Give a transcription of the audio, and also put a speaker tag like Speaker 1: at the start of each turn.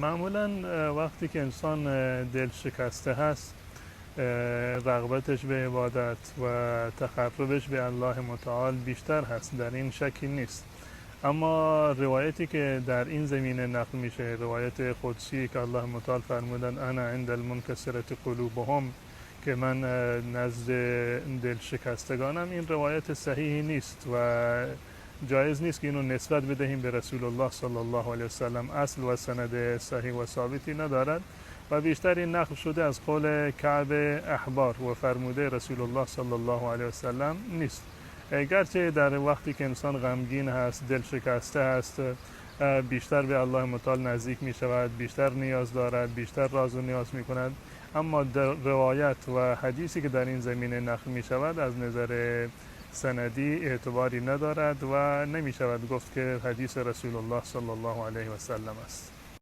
Speaker 1: معمولا وقتی که انسان دل شکسته هست، رغبتش به عبادت و تقربش به الله متعال بیشتر هست، در این شکی نیست. اما روایتی که در این زمینه نقل میشه، روایت قدسی که الله متعال فرمودند انا عند المنکسرة قلوبهم، که من نزد دل شکستگانم، این روایت صحیحی نیست و جایز نیست که اینو نسبت بدهیم به رسول الله صلی الله علیه وسلم. اصل و سند صحیح و ثابتی ندارد و بیشتر این نقل شده از قول کعب احبار و فرموده رسول الله صلی الله علیه وسلم نیست. گرچه در وقتی که انسان غمگین هست، دل شکسته هست، بیشتر به الله متعال نزدیک می شود، بیشتر نیاز دارد، بیشتر راز و نیاز می کند، اما در روایت و حدیثی که در این زمینه نقل می شود از نظر سندی اعتباری ندارد و نمی شود گفت که حدیث رسول الله صلی الله علیه و سلم است.